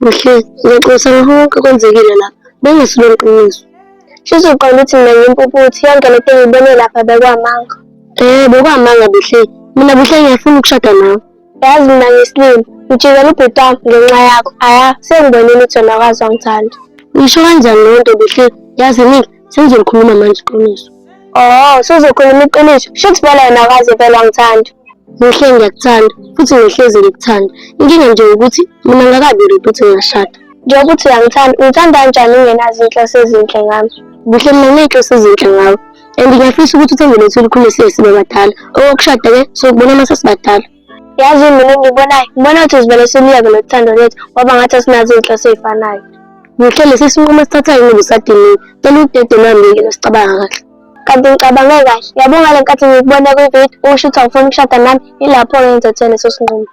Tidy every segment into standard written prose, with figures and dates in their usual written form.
Buhle, ngiyaxolisa ngakho konke okwenzekile lapha. Bengesulwa iqiniso. Shuthi uqonda ukuthi mina ngiyimpumputhe, yonke lento engiyibone lapha bekwamanga. Eh, bekwamanga Buhle. Mina Buhle ngiyafuna ukushada nawe. Yazi mina ngiyisilima, ngijikela ubhuti wami ngenxa yakho. Aya, sengibonile ukuthi wena akwazi wangithanda. Uyisho kanjani leyo nto Buhle? Yazi Nick, sengizolikhuluma manje iqiniso. Oh, suzokhuluma iqiniso. Shuthi vele wena akwazi vele wangithanda. Buhle ngiyakuthanda futhi ngihlezi ngikuthanda. Inkinga nje ukuthi mina ngakabi ready ukuthi ngingashada. Njengoba uthi uyangithanda, ungithanda kanjani ungenazo iy'nhloso ezinhle ngami? Buhle mina nginey'nhloso ezinhle ngawe and ngiyafisa ukuthi uthando lethu lukhule siye sibe badala. Okokushada-ke sokubona uma sesibadala. Yazi mina engiyibonayo, ngibona ukuthi sivele siluyeke lo thando lethu ngoba ngathi asinazo iy'nhloso ey'fanayo. Buhle lesi sinqumo esithathayo ngoba usadiniwe. Cela udede lwami-ke nosicabanga kahle. Kanti ngicabange kahle, yabo ngale nkathi ngikubona kwividiyo usho ukuthi awufuni ukushada nami, yilapho-ke ngizothatha leso sinqumo.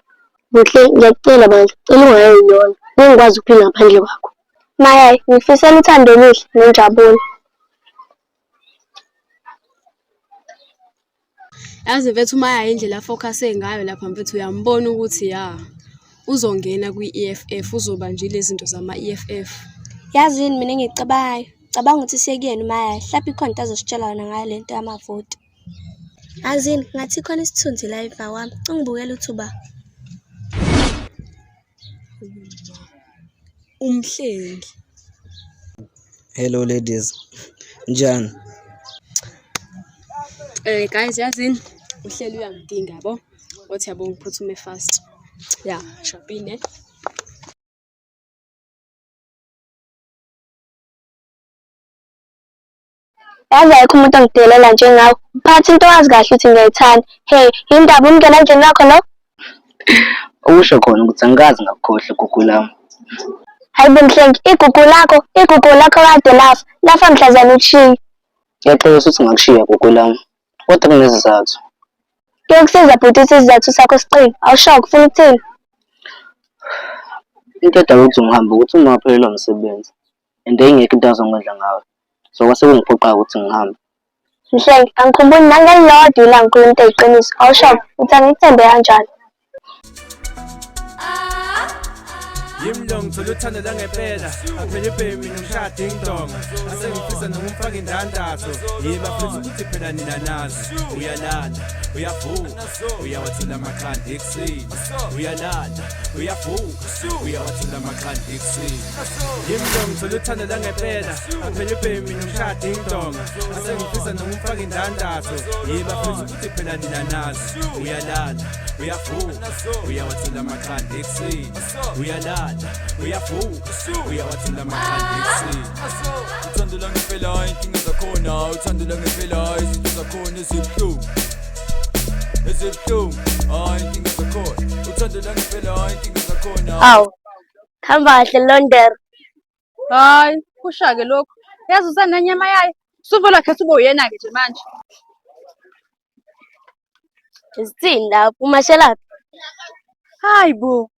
Buhle ngiyakucela bandla, cela ungayiyona. Ngeke ngikwazi ukuphila ngaphandle kwakho. Mayayi, ngikufisela uthando oluhle nenjabulo. Yazi mfethu uma yaya indlela afocus-e ngayo lapha mfethu uyambona ukuthi ya uzongena kwi-E_F_F uzoba nje ile zinto zama-E_F_F. Yazi yini mina engiyicabangayo? Cabanga ukuthi siye kuyena uMaya, hlampe ikhona into azositshela yona ngayo le nto yamavoti. Yazini, ngathi khona isithunzi la emva kwami. Ungibukela uthi uba. Umhlengi. Hello ladies. Njani? Guys yazini uhleli uyangidinga yabo. Wathi yabo ngiphuthume fast. Ya, shapine. Yazi ayikho umuntu ongidelela njengawe. Uphatha into owazi kahle ukuthi ngiyayithanda. Hey, yindaba umngena endlini wakho lo? Okusho khona ukuthi angikaze ngakukhohlwa igugu lami. Hayi bo Mhlengi, igugu lakho, igugu lakho kade lafa. Lafa mhlazane ukushiya. Ngiyaxolisa ukuthi ngakushiya gugu lami. Kodwa kunezizathu. Kuyokusiza bhuti ukuthi isizathu sakho siqine. Awusho ufuna ukuthini? Into edala ukuthi ngihambe ukuthi uma waphelelwa umsebenzi and ingekho into azongondla ngayo. So kwase kungiphoqa ukuthi ngihambe. Mhlengi, angikhumbuli nangelilodwa ilanga ukhuluma into eyiqiniso. Awusho uthi angikuthembe kanjani? Yimi lo ngithola uthando langempela aphele ibhemi ngimshade ingidonga asengifisa nokumfaka indandatho yiba futhi ukuthi phela nina nazi uyalala uyavuka uyawathola amakhanda ekuseni uyalala uyavuka uyawathola amakhanda ekuseni Yimi lo ngithola uthando langempela aphele ibhemi ngimshade ingidonga asengifisa nokumfaka indandatho yiba futhi ukuthi phela nina nazi uyalala uyavuka uyawathola amakhanda ekuseni uyalala uyavuka uyawathola amakhanda ekuseni Uthando langempela inkinga zakhona uthando langempela izinto zakhona ezibuhlungu ezibuhlungu hayi inkinga zakhona uthando langempela inkinga zakhona Hawu, hamba kahle Londero. Hayi, kusha-ke lokhu. Yazi usenenyama yayo. Usuvele khetha ube uyena-ke nje manje. Zithini lapho umashelaphi? Hayi bo.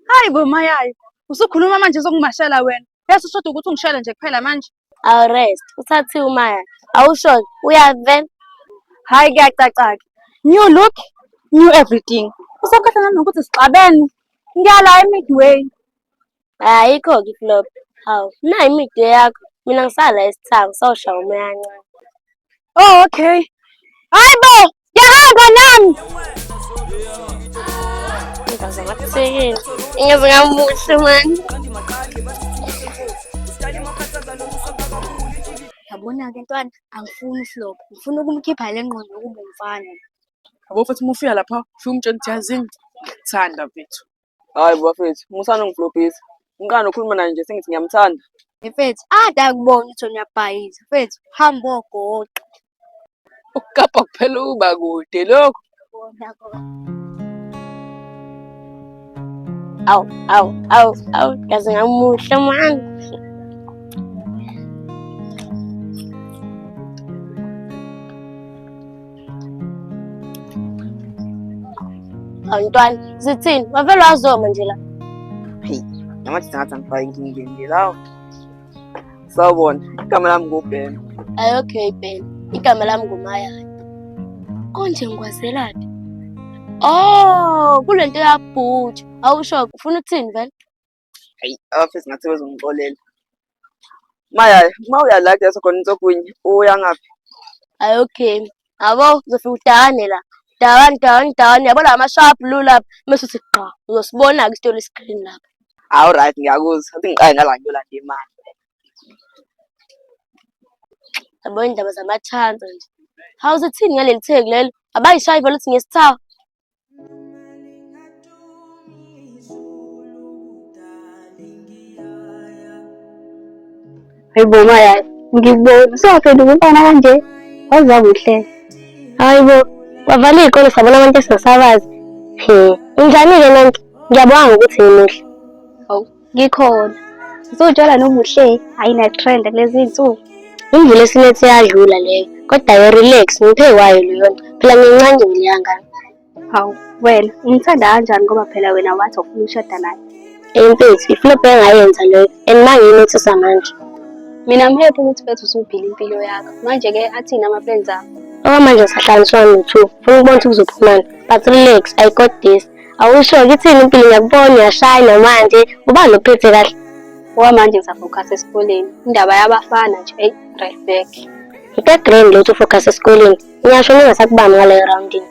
Hayi bo mayayo. Usukhuluma manje sokungimashela wena. Yazi ushoda ukuthi ungishele nje kuphela manje. Awurest, uthathiwe umaya. Awusho uyavela. Hayi kuyacaca-ke. New look, new everything. Usakhohlwa nanokuthi sixabene. Ngiyala e-Midway. Ayikho-ke iflop. Hawu, nayi imidwe yakho. Mina ngisala esithango sawushaya umoya kancane. Oh, okay. Hayi bo, ngiyahamba nami. Ngaze ngathekile. Ngaze ngamuhle mani. Yabona-ke ntwana, angifuni uflop. Ngifuna ukumkhipha le ngqondo yokuba umfana. Yabo futhi uma ufika lapha ufike umtshela ukuthi yazini ngikuthanda mfethu. Hayi bafethu, musani ungiflopisa. Ngiqala nokukhuluma naye nje sengithi ngiyamthanda. Mfethu, ade akubona ukuthi wena uyabhayiza. Mfethu, hamba ogoqa. Ukukapa kuphela ukuba kude lokho. Bona kona. Awu, awu, awu, awu, ngaze ngamuhle mani. Awu ntwana, zithini? Wavele wazoma nje la. Hey, namathi ngathi angifake inkingeni nje lawo. Sawubona, igama lami nguBen. Ayi okay Ben, igama lami nguMaya. Konje ngikwazelaphi? Oh, kule nto yabhuthi. Awusho, ufuna ukuthini vele? Hhayi, abafethu ngathi bezongixolela. Maya, uma uya la kudayiswa khona insogwinye, uya ngaphi? Hayi okay. Yabo uzofika udakane la. Dakane dakane dakane yabo la ama-sharp blue lapha mese uthi gqa uzosibona-ke isitolo esi-green lapha. Awu right ngiyakuzwa. Athi ngiqale ngala ngiyolanda imali. Yabo indaba zama-chance nje. Hawu zithini ngaleli theku lelo? Abayishayi vele uthi ngesithawa. Hayi bo Maya, ngikubona usewaphenduka umfana kanje. Waze wakuhle. Hayi bo, wavala iy'kole sabona abantu esingasabazi. He, unjani-ke nonke? Ngiyabonga ngokuthi ngimuhle. Hawu, ngikhona. Usutshela nobuhle, ayina trend kulezi iy'nsuku. Imvula esilethe yadlula leyo. Kodwa-ke relax, ngiphe kwayo leyo nto. Phela ngincanyile leya ngane. Hawu, wena umthanda kanjani ngoba phela wena wathi awufuni ukushada naye. Eyi mfethu, iflop engayenza leyo and mangiyinothisa manje. Mina I'm happy ukuthi mfethu usuphila impilo yakho. Manje-ke athini ama-plans akho? Okwamanje ngisahlanganiswa no-two, funa ukubona ukuthi kuzophumani. But relax, I got this. Awusho-ke ithini impilo ngiyakubona uyashayina manje, ubani lokuphethe kahle? Okwamanje ngisafocus esikoleni. Indaba yabafana nje, eyi, right back. Into egrand le ukuthi ufocus esikoleni. Ngiyasho ningasakubambi ngaleyo roundini.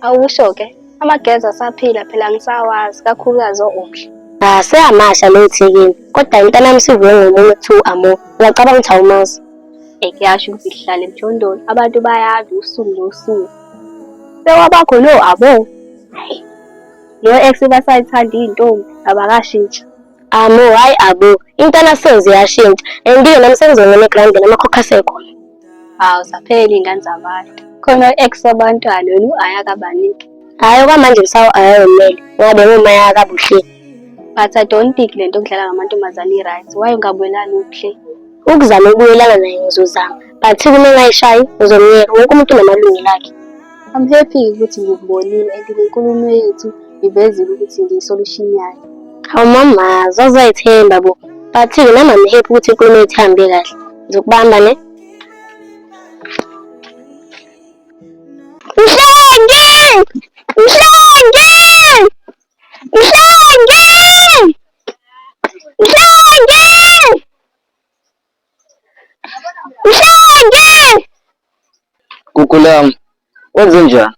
Awusho-ke, amageza asaphila phela ngisawazi, kakhulukazi o-Omhle. Ah, seyamasha lo ethekeni. Kodwa intanami sivuke ngomunye kuthiwa u-Amo. Uyacabanga ukuthi awumazi? Eyi kuyasho ukuthi sihlala emjondolo, abantu bayadla usuku nosuku. Sekwabakho no-Amo. Hhayi, no-ex basayithanda iy'ntombi, abakashintshi. Amo, hhayi abo. Intwana seze yashintsha. And-ke nami sengizongena egroundini amakhokho asekhona. Hawu zaphela iy'ngane zabantu. Khona o-ex wabantwana wena u-aya kabaniki. Hhayi okwamanje ngisawu-ayomele ngoba bengumaya kabuhle. But I don't think le nto yokudlala ngamantombazane i-right. Why ungabuyelani uBuhle? Ukuzama ukubuyelana naye ngizozama. But uma engayishayi ngizomyeka. Wonke umuntu unamalungelo akhe. I'm happy ukuthi ngikubonile and nenkulumo yethu ivezile ukuthi ngiyi-solution yayo. Hawu mama, zazayithemba bo. But-ke nami I'm happy ukuthi inkulumo yethu ihambe kahle. Ngizokubamba ne. Mhlengi! Mhlengi! Mhlengi! Mhlengi! Mhlengi! Gugu lami, wenze njani?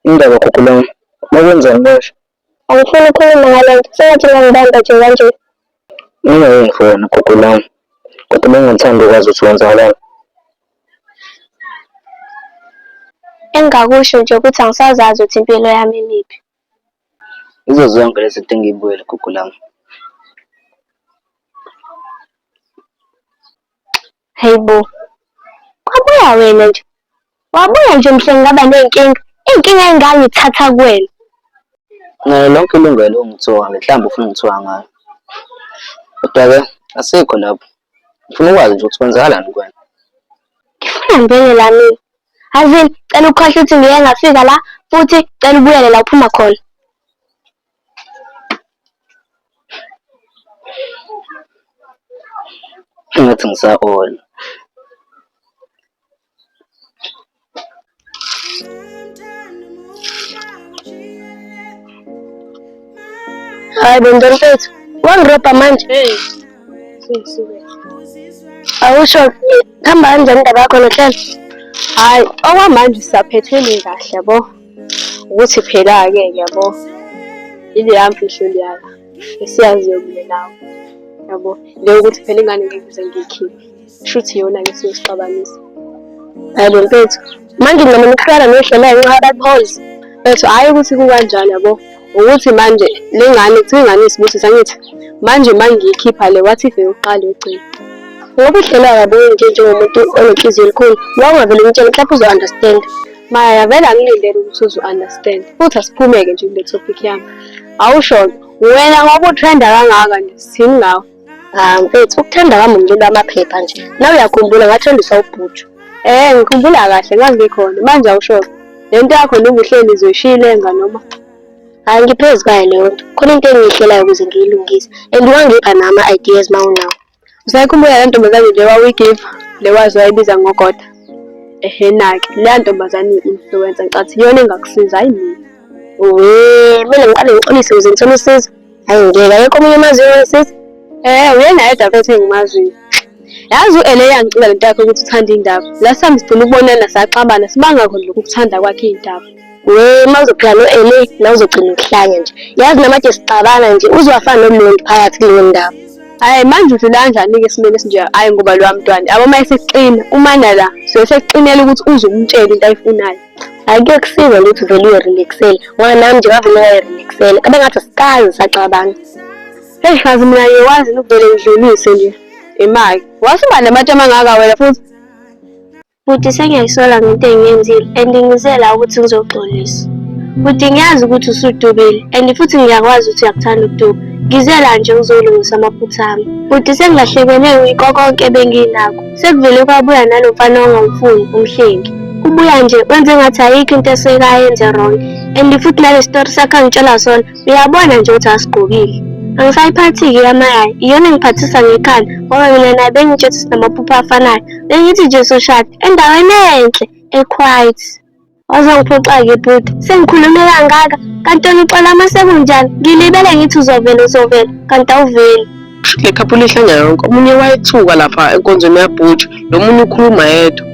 Indaba gugu lami, bakwenzani manje? Angifuni ukukhuluma ngale nto, sengathi ungangibamba nje kanje. Mina ngifuna gugu lami, kodwa bengingathanda ukwazi ukuthi kwenzakalani. Engingakusho nje ukuthi angisazazi ukuthi impilo yami imiphi. Yizo zonke lezi zinto engiyibuyele gugu lami. Hayi bo, kwabuya wena nje. Wabuya nje mhle ngingaba ney'nkinga. Iy'nkinga engangithatha kuwena. Nalo lonke ilungelo ongithuka ngenhlamba ufuna ungithuka ngayo. Kodwa-ke asikho lapho. Ngifuna ukwazi nje ukuthi kwenzakalani kuwena. Ngifuna ngibeke la mina. Azini, cela ukhohlwe ukuthi ngike ngafika la futhi cela ubuyele la uphuma khona. Engathi ngisa-on. Hayi bo mfethu, wangirobha manje. Awusho hamba kanjani indaba yakho nohlelo? Hhayi, okwamanje sisaphethene kahle yabo. Ukuthi phela-ke yabo, ileya mfihlo leyana esiyaziyo mina nawe yabo. Le yokuthi phela ingane ngeke ngize ngiyikhiphe. Shuthi iyona-ke esiyosixabanisa. Hayi bo mfethu, manje ngcono ukuhlala nohlelo ngenxa yabahozi. Mfethu hhayi ukuthi kukanjani yabo. Ukuthi manje le ngane kuthiwa ingane isibusiso angithi manje uma ngiyikhipha le what if eyokuqala yogcina. Ngoba uhlelo akabuyi nje njengomuntu onenhliziyo elikhulu, wawungavele umtshele mhlawumbe uzo-understand. Maya vele angilindele ukuthi uzo-understand futhi asiphumeke nje kule topic yami. Awusho-ke wena ngoba utrenda kangaka nje sithini ngawe? Ah mfethu, ukuthanda kwami umlilo wamaphepha nje. Nawe uyakhumbula ngathandiswa ubhuju. Eh ngikhumbula kahle ngangikhona manje awusho-ke le nto yakho nobuhleli uzoyishiya ilenga noma? Hhayi ngiphezu kwayo leyo nto. Khona into engiyihlelayo ukuze ngiyilungise. And wangipha nama-ideas uma unawo. Usayikhumbula le ntombazane le wawuyigiva le wazi wayibiza ngogoda? Ehena-ke, leya ntombazane iyi-influencer ngicathi iyona engakusiza, hhayi mina. We, kumele ngiqale ngixolise ukuze ngithole usizo. Hayi ngeke, akekho omunye omaziyo ongisiza. Eh, uyena yedwa mfethu engimaziyo. Yazi u-Ele iyangicika lento yakhe ukuthi uthanda iy'ndaba. Last time sigcina ukubonana saxabana sibanga khona lokhu kuthanda kwakhe iy'ndaba. We, uma uzophila no-Ele, la uzogcina ukuhlanya nje. Yazi namade sixabana nje, uze wafana noMlondi phakathi kuleyo ndaba. Hhayi manje udlula kanjani-ke esimeni esinje? Hhayi ngoba lowa mntwana, yabo uma eseqina, umana la, suke sekuqinela ukuthi uze umtshele into ayifunayo. Hhayi kuyokusiza ukuthi uvele uyirelaxele, ngoba nami nje ngavele ngayirelaxela. Kabe ngathi asikaze saxabana. Heyi kazi mina ngiyakwazi ukuvele ngidlulise nje. Imali. Wasuba namatshe amangaka wena futhi. Bhuti sengiyayisola ngento engiyenzile and ngize la ukuthi ngizoxolisa. Bhuti ngiyazi ukuthi usudubile and futhi ngiyakwazi ukuthi uyakuthanda ukuduba. Ngize la nje ngizolungisa amaphutha ami. Bhuti sengilahlekelwe yikho konke ebenginakho. Sekuvele kwabuya nalo mfana ongamfuni uMhlengi. Ubuya nje wenze ngathi ayikho into eseke ayenze wrong and futhi nale story sakhe angitshela sona Uyabona nje ukuthi asigqokile. Angisayiphathi-ke eyamayayi, iyona engiphathisa ngekhanda ngoba mina naye bengitshela ukuthi sinamaphupho afanayo. Bengithi nje soshada endaweni enhle e-quiet. Wazongiphoxa-ke bhuti, sengikhulume kangaka kanti wena uxola uma sekunjani? Ngilibele ngithi uzovela uzovela kanti awuveli. Le couple ihlanya yonke omunye wayethuka lapha enkonzweni yabhuja lo munye ukhuluma yedwa.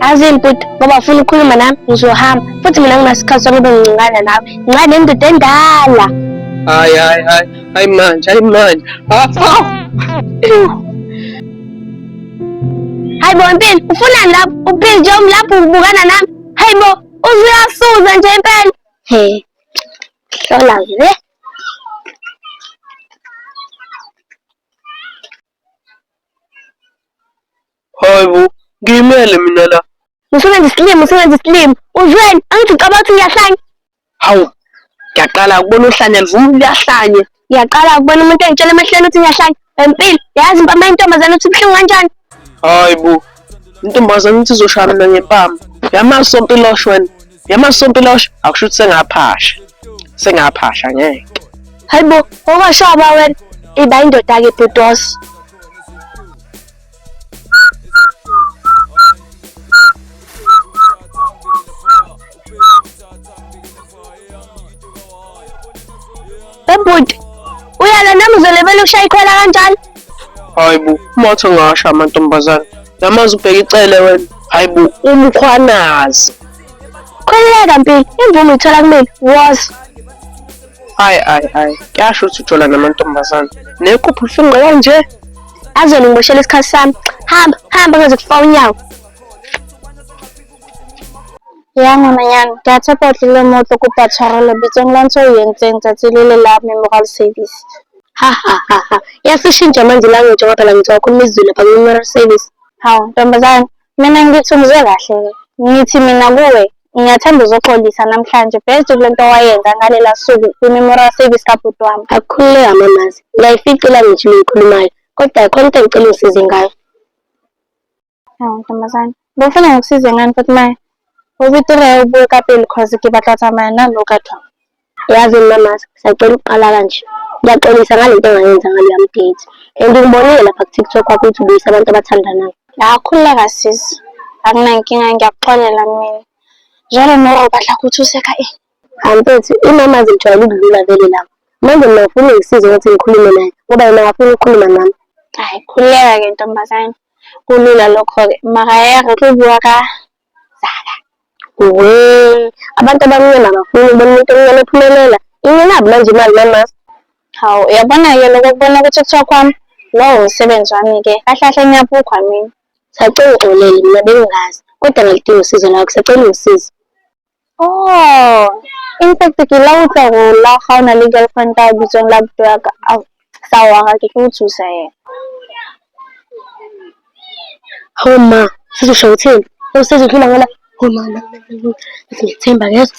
Yazini bhuti ngoba ufuna ukukhuluma nami ngizohamba futhi mina nginasikhathi sokuba ngincingana nawe ngincane nendoda endala. Hayi hayi hayi hayi manje hayi manje. Hayi bo Mpilo ufunani lapho uphile nje umlapho ubukana nami hayi bo uze uyasuza nje impela. He hlola nje. Hayi bo, ngiyimele mina la. Usebenza isilima, usebenza isilima. Uzweni, angithi ucabanga ukuthi ngiyahlanya. Hawu, ngiyaqala ukubona uhlanya livuma liyahlanya. Ngiyaqala ukubona umuntu engitshela emehlweni ukuthi ngiyahlanya. Empilo, yazi impama yentombazane ukuthi ibuhlungu kanjani. Hayi bo, intombazane ithi izoshaya mina ngempama. Yamazi sompilosho wena. Yamazi sompilosho, akusho ukuthi sengaphasha. Sengaphasha ngeke. Hayi bo, okwashaba wena. Iba indoda-ke bhudos. Bhuti, uyala nami uzolebela ukushaya ikhwela kanjalo? Hayi bo, umathi ngasho amantombazane. Yamazi ubheka icele wena. Hayi bo, umkhwanazi. Khululeka Mpilo, imvume uyithola kumina. Woza. Hayi hayi hayi, kuyasho ukuthi ujola namantombazane. Nequphu lifinqe kanje. Azona ngiboshela isikhathi sami. Hamba, hamba ngizokufaka unyawo. Ya ngwananyana, ke a tshepa o tlile mo o tlo kopa tshwarelo bitsong la ntho o e entseng tsatsi le le la memorial service. Ha ha ha ha. Yasishintsha manje language ngoba phela ngithi wakhuluma isiZulu lapha kwi-memorial service. Hawu ntombazane, mina ngithi ungizwe kahle-ke. Ngithi mina kuwe ngiyathemba uzoxolisa namhlanje based kule nto owayenza ngalela suku kwi-memorial service kabhuti wami. Akukhululeka mamazi. Ngiyayifica ilanguage leyikhulumayo. Kodwa khona into engicela ungisize ngayo. Hawu ntombazane, bofuna ngikusize ngani futhi maye? Ho betere o bue ka pele cause ke batla ho tsamaya nna nou ka thoko. Yazi mamazi, sacela ukuqala kanje. Ngiyaxolisa ngale nto engayenza ngaleya date. And ngibonile lapha ku-TikTok wakho ukuthi ubuyisa abantu abathandanayo. La khululeka sisi, akunankinga ngiyakuxolela mina. Jwale nou o batla ho thuse ka eng? Hayi mfethu, imamazi ngijwayele ukudlula vele lapho. Manje mina ngifuna ungisize ukuthi ngikhulume naye ngoba yena akafuni ukukhuluma nami. Hayi khululeka-ke ntombazane, kulula lokho-ke. Mara ya re tlo bua ka Zaka. We, abantu abamnyama abafuni ukubona umuntu omnyama ephumelela. Ingenaphi manje imali mamazi? Hawu uyabona-ke lokho okubona ku-TikTok wami, lowo umsebenzi wami-ke. Kahle kahle ngiyabukhwa mina. Sacela ungixolele mina bengingazi kodwa ngiyaludinga usizo lakho, sacela ungisize. Oh, in fact ke la utlwa go la ga o na le girlfriend ka bitsong la buti wa ka. Ao, sawa ke tlo o thusa yena. Hawu ma, sizosho uthini? Usezodlula ngala. Hawu ma, ngiyethemba ngezwa.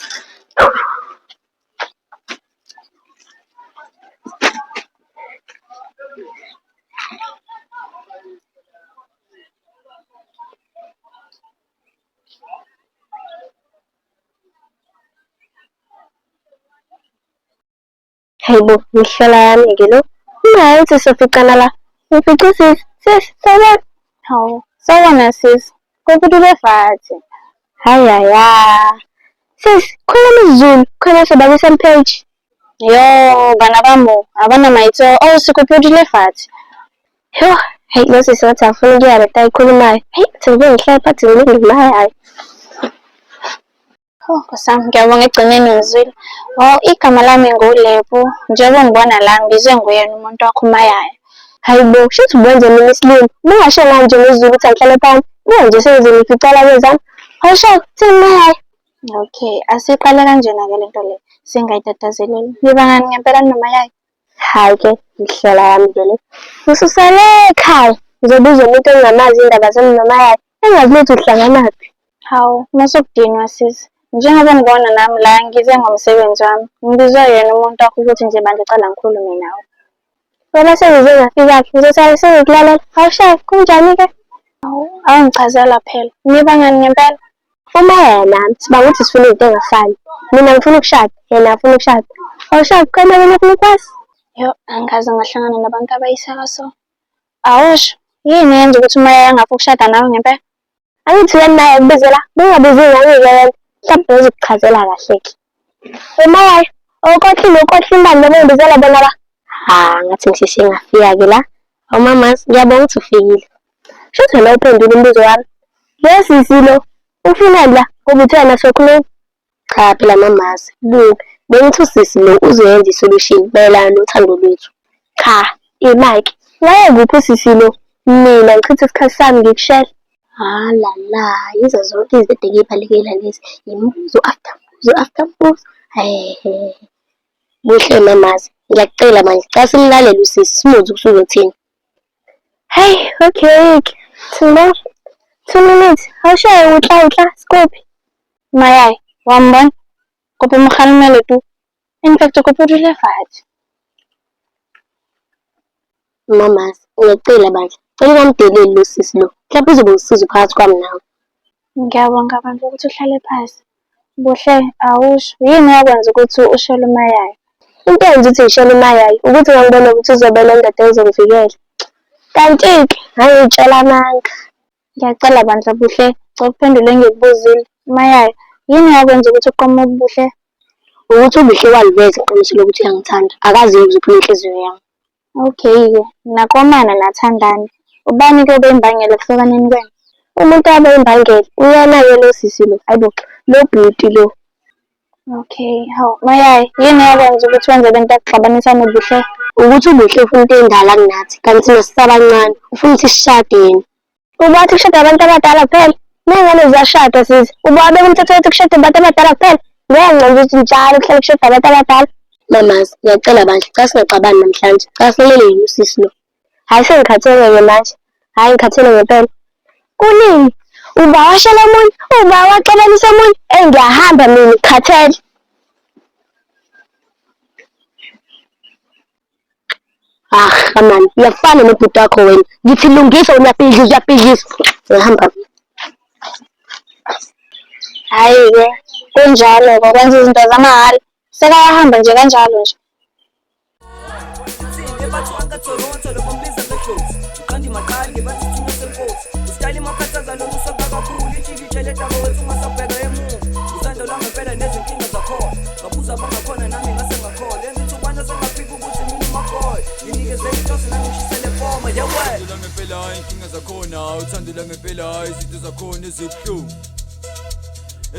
Hayibo, mihlola yami-ke lo. Ungayi uthi soficana la. Ngifice usisi. Sisi, sawubona. Hawu, sawubona sisi. Kopa o dule fatshe. Hayaya. Sis, khuluma isiZulu, khona soba kwi-same page. Yo, bana ba mo, ha ba na maitshwaro. Oh, se kope o dule fatshe. Yo, hey, lo sisi wathi afuna ukuya le nto ayikhulumayo. Hey, thi ngibe ngihlale phansi ngilinde umayayo. Oh, Nkosi yami, ngiyabonga ekugcineni ngizwile. Well, igama lami nguLebo. Njengoba ungibona la, ngibizwe nguyena umuntu wakho uMayayo. Hayi bo, shuthi ubenze mina isilima. Ubungasho ngani nje ngesiZulu ukuthi angihlale phansi? Buka nje sengize ngificala kwezami. Awusho, thini Mayayo? Okay, asiqale kanjena-ke le nto le. Singayitatazeleli. Nibangani ngempela noMayayo? Hhayi ke, imihlola yami ke le. Ngisusa le ekhaya, ngizobuza umuntu engingamazi indaba zami noMayayo, engazi lutho uhlanganaphi. Hawu, masukudinwa sisi. Njengoba ngibona nami la ngize ngomsebenzi wami. Ngibizwe yena umuntu wakho ukuthi nje bandla cala ngikhulume nawe. Ngoba sengize ngafika-ke, ngizosala sengikulalela. Awushaye, kunjani-ke? Hawu, awungichazela phela. Nibangani ngempela? Uma yena nami sibanga ukuthi sifuna izinto ey'ngafani. Mina ngifuna ukushada, yena afuna ukushada. Awushadi khona wena ufuna ukwazi? Yo, angikaze ngahlangana nabantu abayisaka so. Awusho, yini eyenza ukuthi uMaya angafuni ukushada nawe ngempela? Angithi wena naye kubizela, bungabizi ngani-ke wena? Mhlawumbe uzokuchazela kahle-ke. Umayayo, awukohlile ukohlile imali noma ungibizela bona ba? Ha, ngathi ngisheshe ngafika-ke la. Awu mama, ngiyabonga ukuthi ufikile. Shuthi wena uphendule umbuzo wami. Lo sisi lo, ufunani la? Ngoba uthe wena sokhuluma. Cha phela mamazi, buka, bengithi usisi lo uzoyenza isolution mayelana nothando lwethu. Cha, imake, wayekuphi usisi lo? Mina ngichitha isikhathi sami ngikushela. Halala, yizo zonke izinto ede ngiyibalekela lezi. Imibuzo after mbuzo after mbuzo. Hehe. Buhle mamazi, ngiyakucela manje, cela simlalele usisi, simuzwe ukuthi uzothini. Hey, okay. Thina 2 minutes. Awushaye utla utla sikuphi? Mayayi, wa mbona? Kopa mo kgalemele tu. In fact, kopa o dule fatshe. Mamazi, ngiyacela bandla. Cela ungamdeleli lo sisi lo. Mhlawumbe uzobe usizo phakathi kwami nawe. Ngiyabonga bandla ukuthi uhlale phansi. Buhle, awusho. Yini eyakwenza ukuthi ushele uMayayo? Into eyenza ukuthi ngishele uMayayo ukuthi ngangibona ukuthi uzobe nendoda ezongivikela. Kanti-ke ngangiy'tshela amanga. Ngiyacela bandla Buhle, cela uphendule engikubuzile. Umayayo, yini eyakwenza ukuthi uqome uBuhle? Ukuthi uBuhle waliveza iqiniso lokuthi uyangithanda, akaze ukuzophula inhliziyo yami. Okay-ke, naqomana nathandana. Ubani-ke obe imbangela ekuhlukaneni kwenu? Umuntu obe imbangela uyena-ke lo sisi lo, hayi bo, lo bhuti lo. Okay, hawu Mayayi, yini eyakwenza ukuthi wenze lento yakuxabanisa noBuhle? Ukuthi uBuhle ufuna into endala kunathi, kanti thina sisabancane, ufuna ukuthi sishade yena. Ubathi kushada abantu abadala kuphela? Ney'ngane ziyashada sisi. Ubawabeka umthetho wokuthi kushade abantu abadala kuphela? Ngeke ngenze ukuthi njalo kuhlale kushada abantu abadala. Mamazi, ngiyacela bandla, cela singaxabani namhlanje. Cela silalele yena usisi lo. Hhayi sengikhathele-ke manje. Hhayi ngikhathele ngempela. Kunini? Uba washela omunye, uba waxabanisa omunye. Eyi ngiyahamba mina ngikhathele. Ah, man, uyafana nobhuti wakho wena. Ngithi lungisa uyabhidliza uyabhidliza. Uyahamba. Hhayi-ke, kunjalo-ke kwenza izinto zamahhala. Sekayahamba nje kanjalo nje.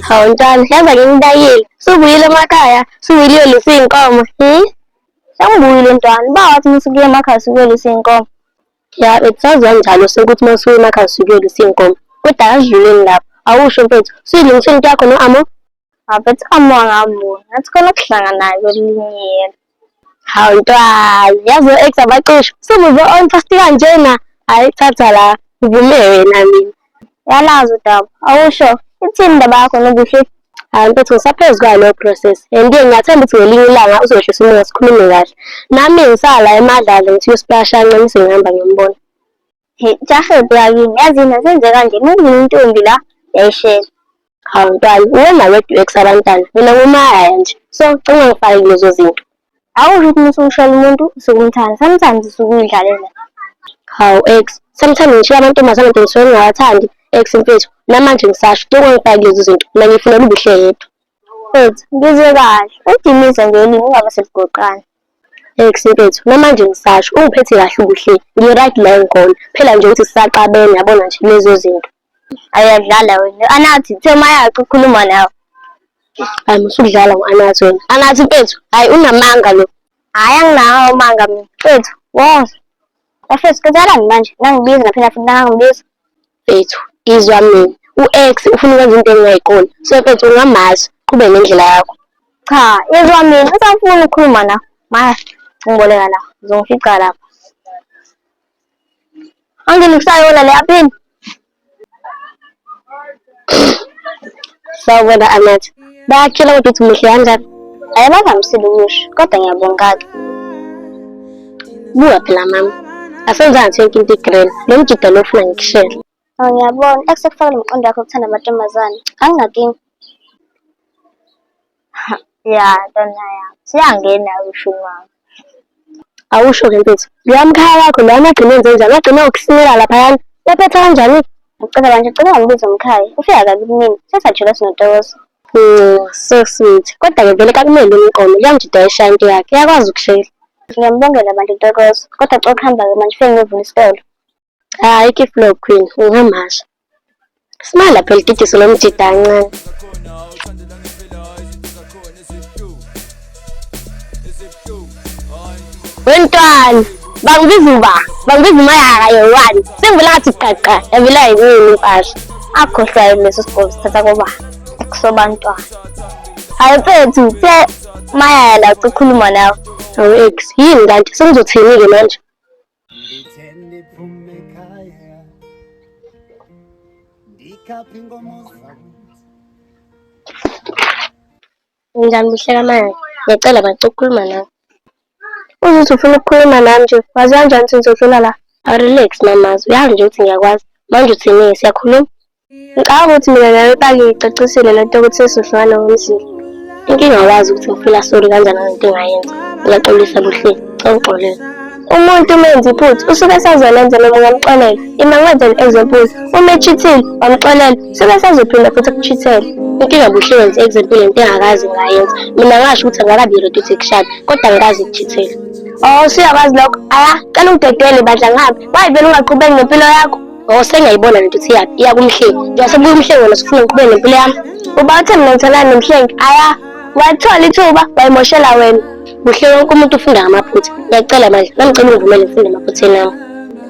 Hawu ntwana, yazi ake ngibayile. Subuyile emakhaya, subuyile uyolusa iy'nkomo. Sengibuyile ntwana, uba wathi uma usukuya emakhaya usukuyolusa iy'nkomo. Ya, bekusaziwa kanjalo sekuthi uma usuya emakhaya usukuyolusa iy'nkomo. Kodwa akudluleni lapho. Awusho mfethu, usuyilungisile into yakho no-Amo? Mfethu u-Amo angaboni, ngathi khona okuhlanganayo kwelinye yena. Hawu ntwana, yazi o-ex abacishe. Usubuze on fast kanjena. Hhayi thatha la, ngivume wena mina. Yalazi udaba, awusho, ithini indaba yakho noBuhle? Hhayi mfethu ngisaphezu kwayo leyo process and-ke ngiyathemba ukuthi ngelinye ilanga uzowehlisa umoya sikhulume kahle. Nami ngisala emadlala ngithi uyosiplasha kancane sengihamba ngiyombona. He, jahe yakini, yazini asenze kanje, mukuvula intombi la, yayishela. Hawu ntwana, uwena wedwa u-ex abantwana, mina ngumayaya nje. So, cela ungangifaki kulezo zinto. Awusho ukuthi uma usushela umuntu usuke umthanda, sometimes usuke uyidlalela. Hawu ex, sometimes ngishiya amantombazane nje ngisuke ngingawathandi. Ex mfethu, namanje ngisasho, cela ungangifaki kulezo zinto. Mina ngifunela ubuhle yedwa. Mfethu, ngizwe kahle. Udiniza nje ulimi ungabe seligoqana. Ex mfethu, namanje ngisasho, ungiphethe kahle ubuhle. Ngi-right la engikhona. Phela nje ukuthi sisaxabene yabona nje lezo zinto. Ayadlala wena. Anathi, uthe mayakhe ukhuluma nawe. Hayi musukudlala ngo-Anathi wena. Anathi mfethu, hayi unamanga lo. Hhayi anginawo amanga mina. Mfethu, woza. Bafethu, kwenzakalani manje? Nangibiza naphela futhi nangangibiza. Mfethu, izwa mina. U-ex ufuna ukwenza into engingayiqondi. So mfethu ungamazi, qhubeke nendlela yakho. Cha, izwa mina, usafuna ukukhuluma na. Maya, ngiboleka la. Uzongifica lapha. Anginukusayona le aphini. Sawubona Anathi. Bayakutshela kodwa ukuthi muhle kanjani? Ayibavamisile ukusho, kodwa ngiyabonga-ke. Buka phela mama. Asenzanga yonke into igrand. Lo mjida lo ufuna ngikushele. Oh, ngiyabona. Ekusekufakela umqondo wakho ukuthanda amantombazane. Anginakinga. Ya, ntwana yami. Siyangena ushuni wami. Awusho-ke mfethu, loya mkhaya wakho loya magcine enze njani? Wagcina ukusinela laphayana. Waphetha kanjani? Ngicela manje, cela ungambizi umkhaya. Ufika kabi kumina. Sesajula sinoTokozo. So sweet. Kodwa-ke vele kakumele umqondo. Kuya mjida wayeshaya into yakhe. Uyakwazi ukushela. Ngiyambongela bantu uTokozo. Kodwa cela ukuhamba-ke manje, ufike ngiyovula isitolo. Hayi ke flow queen, ungamasha. Simala phela igidiso lomjida kancane. Wentwana, bangibiza uba, bangibiza umayaka yowani. Sengivela ngathi qaqa, yavela yimini impahla. Akhohlwayo leso sigqoko sithatha koba ekusobantwana. Hayi mfethu, the mayaya la ukhuluma nawe. Awu ex, yini kanti sengizothini-ke manje? Njani buhle kamanje? Ngiyacela bacela ukukhuluma nawe. Uzuthi ufuna ukukhuluma nami nje, wazi kanjani ukuthi ngizodlula la? Relax mamazi, uyazi nje ukuthi ngiyakwazi. Manje uthini siyakhuluma? Ngicabanga ukuthi mina nawe ipaki ngiyicacisile le nto yokuthi sesizohlukana ngomzila. Inkinga awazi ukuthi ngifila sorry kanjani ngalento engayenza. Ngiyaxolisa Buhle, cela ungixolele. Umuntu uma enza iphutha usuke esazolenza noma ungamxolela. Ima ngikwenzele i-example. Uma echithile wamxolela, usuke esazophinda futhi akuchithele. Inkinga Buhle wenza i-example yento engakaze ngayenza. Mina ngasho ukuthi angakabi ready ukuthi ngikushade, kodwa angikaze ngikuchithele. Oh, usuyakwazi lokho? Aya, cela ungidedele bandla ngihambe. Why vele ungaqhubeki nempilo yakho? Oh, sengiyayibona lento ukuthi iyaphi, iya kumhlengi. Njengoba sebuya umhlengi wena usufuna ngiqhubeke nempilo yami. Uba uthe mina ngitholana nomhlengi, aya, wathola ithuba wayimoshela wena. Buhle wonke umuntu ufunda ngamaphutha. Ngiyacela manje, nami ngicela ungivumele ngifunde emaphutheni ami.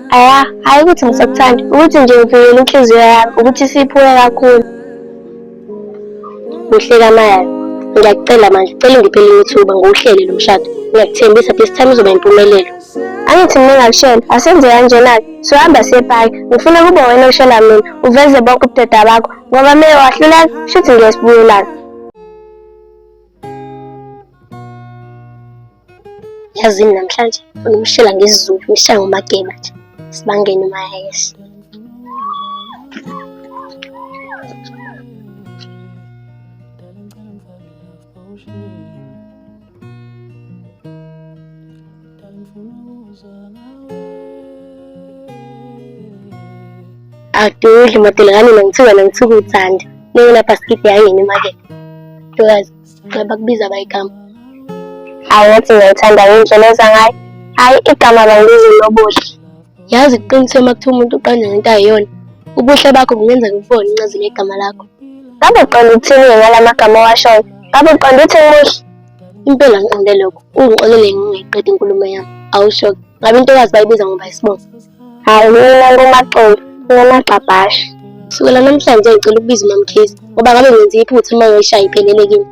Aya, hhayi ukuthi ngisakuthanda, ukuthi nje ngivikela inhliziyo yami, ukuthi isiphuke kakhulu. Buhle kaMaya, ngiyakucela manje, cela ungiphe elinye ithuba ngiwuhlele lo mshado. Ngiyakuthembisa this time uzoba impumelelo. Angithi mina ngakushela, asenze kanjena-ke, sohamba siye epaki. Ngifuna kube wena oshela mina, uveze bonke ubudoda bakho, ngoba mina wahluleka, shuthi ngeke sibuyelane. Yazini namhlanje ufuna umshela ngesiZulu, ngishaya ngomageba nje. Sibangene umayesi. Akududli madela kanina ngithuka nangithuka uthanda. Ningena bhasikidi yangena emakethe. Ntokazi, ngicela bakubiza bayigama. Hayi ngathi ngiyayithanda indlela eza ngayo. Hayi igama bangibiza uNobuhle. Yazi kuqiniswe uma kuthiwa umuntu uqanjwa ngento ayiyona. Ubuhle bakho kungenza ngikubone incazelo yegama lakho. Ngabe uqonda ukuthini-ke ngala magama owashoyo? Ngabe uqonda ukuthi ngimuhle? Impela ngiqonde lokho. Ungixolele ngingayiqedi inkulumo yami. Awusho-ke. Ngabe intokazi bayibiza ngoba isibongo. Hayi mina nguMaxulu, ngumagxabhashe. Kusukela namhlanje ngicela ukubiza uMamkhize ngoba ngabe ngenza iphutha uma ngiyishaya iphelele kimi.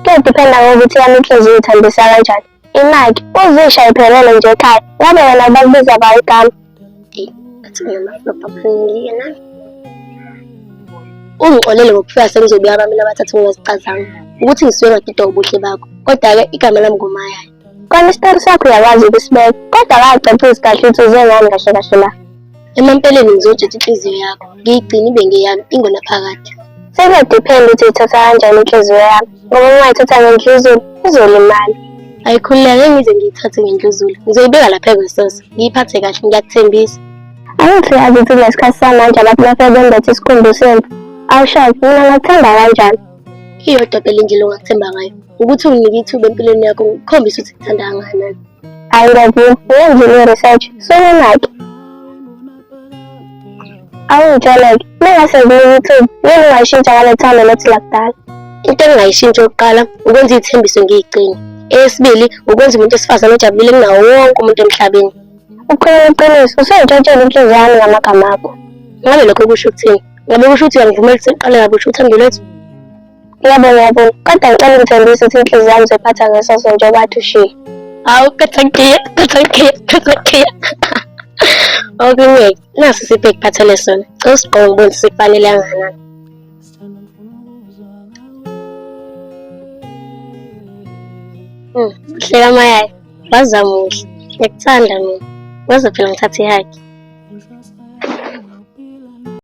Kuyodiphenda ngokuthi yami inhliziyo ithambisa kanjani. Imaki, uzishaye iphelele nje ekhaya. Ngabe wena bakubiza ba igama? Eyi, athi nginamaflopha abuhlungu nami. Ungixolele ngokufika sengizobuya abamina abathathu ngingazicazanga ukuthi ngisuke ngadidwa ubuhle bakho. Kodwa-ke igama lami nguMaya. Kona isitori sakho uyakwazi ukusibeka, kodwa akacacisi kahle ukuthi uze ngani kahle kahle la. Emampeleni ngizotshetha inhliziyo yakho, ngiyigcine ibe ngeyami ingonaphakade. Sekuyodiphenda ukuthi uyithatha kanjani inhliziyo yami, ngoba uma uyithatha ngendluzula, izolimala. Ayikhululeka ngeke ngize ngiyithathe ngendluzula. Ngizoyibeka lapha ekwesoso, ngiyiphathe kahle, ngiyakuthembisa. Angithi uyazi ukuthi kulesi sikhathi samanje abantu bafike bembethe isikhumba semvu. Awusho-ke, mina ngakuthemba kanjani? Iyodwa phela indlela ongakuthemba ngayo, ukuthi unginike ithuba empilweni yakho ngikukhombise ukuthi ngikuthanda kangakanani. Hhayi ngiyavuma, uyenzile i-research, sukunake. Awungitshele-ke, uma ngase ngikunike ithuba, yini ungayishintsha ngale thando lethu lakudala? Into engingayishintsha okokuqala ukwenza iy'thembiso ngiy'gcine. Eyesibili, ukwenza umuntu wesifazane ojabulile kunawo wonke umuntu emhlabeni. Ukhuluma iqiniso, usuyintshontshelwe inhliziyo yami ngamagama akho. Ngabe lokho kusho ukuthini? Ngabe kusho ukuthi uyangivumela ukuthi siqale kabusha uthando lwethu? Yebo ngiyavuma, kodwa ngicela ungithembise ukuthi inhliziyo yami uzoyiphatha ngesoso njengoba athi ushilo. Hawu, khetha ngiya, khetha ngiya, khetha ngiya. Okunye, nasi isipho ekuphathele sona. Cela usigqoke ngibone sikufanele kangakanani. Hleka mayaya, waza muhle. Ngiyakuthanda mina. Waze phela ngithathe ihagi.